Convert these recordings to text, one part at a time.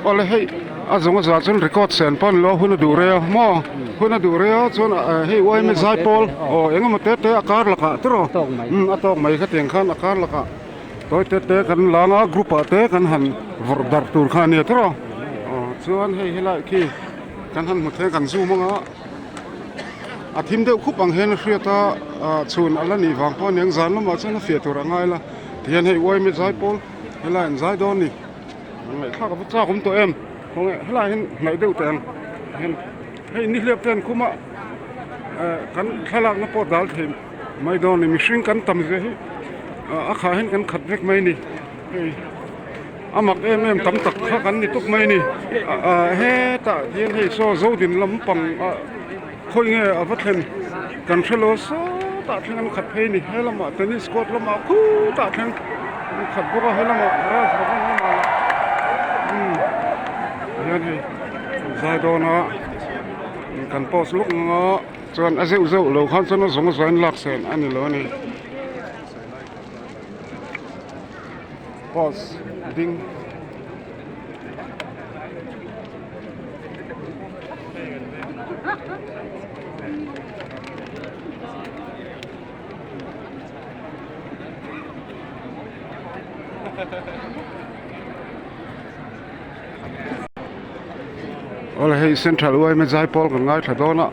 Awle hei a zawng a zah chuan record sen pawh a ni lo a hun a duh rei a maw hun a duh rei a chuan hei yma zaipawl aw eng emaw te te a kar lakah tiraw a tawk mai khatiang khan a kar lakah tawi te te kan lang a group ah te kan han vawrh darh tur kha a nia tiraw aw chuan hei helai khi kan han hmu thei a kan zoom ang a a thim deuh khup ang hian a hriat a ah chhun a la nih vang pawh a niang zan lamah chuan a fiah tur a ngai la tihian hei yma zaipawl helai an zai dawn a ni. Ngaihthlak a va chak awm tawh em khawnge helaiah hian hnaih deuh teh ang hian hei nihliap te an khum a eh kan thlalakna pawh dal thei mai dawn a ni mihring kan tam zia hi a khah hian kan khat vek mai a ni hei a mak em em tam tak kha kan ni tuk mai a ni ah hetah hian hei saw zodin lampang ah khawi nge a va thlen kan hre lo sawtah thleng an khat phei a ni he lamah tennis court lamah khutah thleng an khat bawk a he lamah raj bhavan lamah lah umm hian hei zai dawn a kan post lawk ang a chuan a zeuh zeuh lo khan chuan a zawng a zain lak sen a ni lo a ni post ding. Awle hei central yma zaipawl kan ngaithla dawn a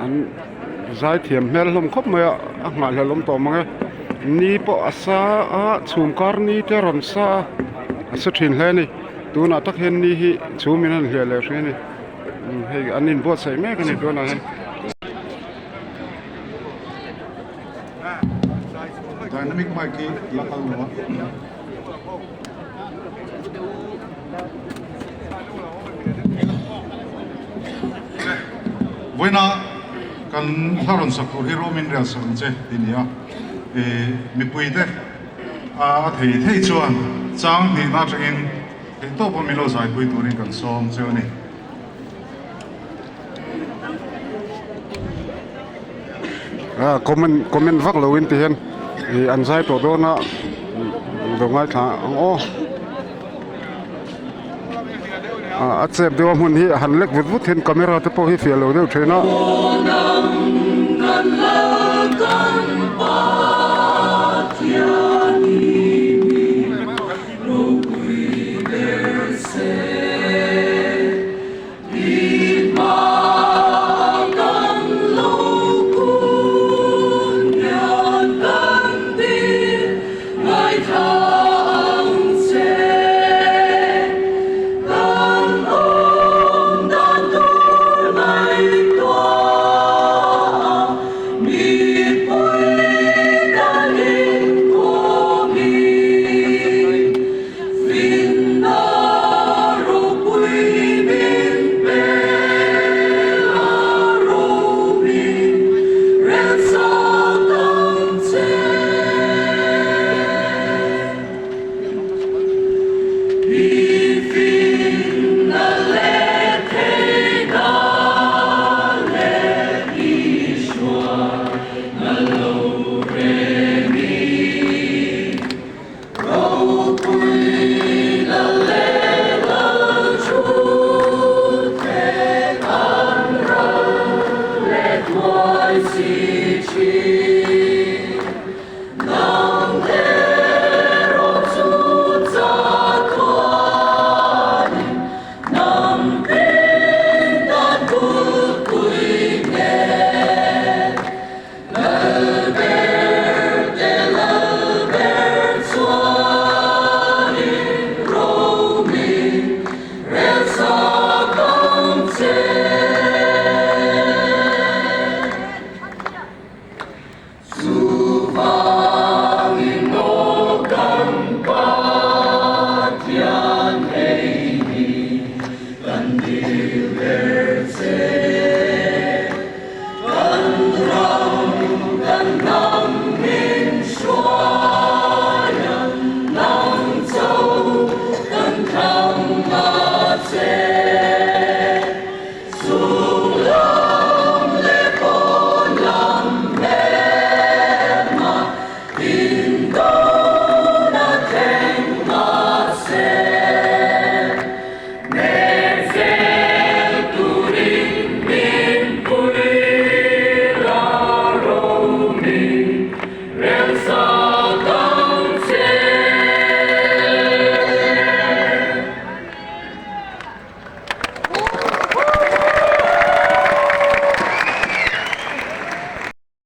an zaithiam hmel hlawm khawp mai a a nghahhlelh awm tawh mang e ni pawh a sa a chhum kar ni te a rawn sa a a sa thin hle a ni. Tunah tak hian ni hi chhum in a hliah leh hrih a ni hei an inbuatsaih mek a ni tunah hian. Dynamic mic hi la kal lo a. Vawiina kan hla rawn sak tur hi Romin rel sak ang che tih a ni a, mipuite. A thei thei chuan chang hnihna atangin theihtawp a milo zaipui turin kan sawm cheu a ni. A comment comment vak lo in ti hian ih an zai tawh dawn a lo ngaithla ang aw a chep deuh a hmun hi han lek vut vut hian camera te pawh hi fiah lo deuh thin a.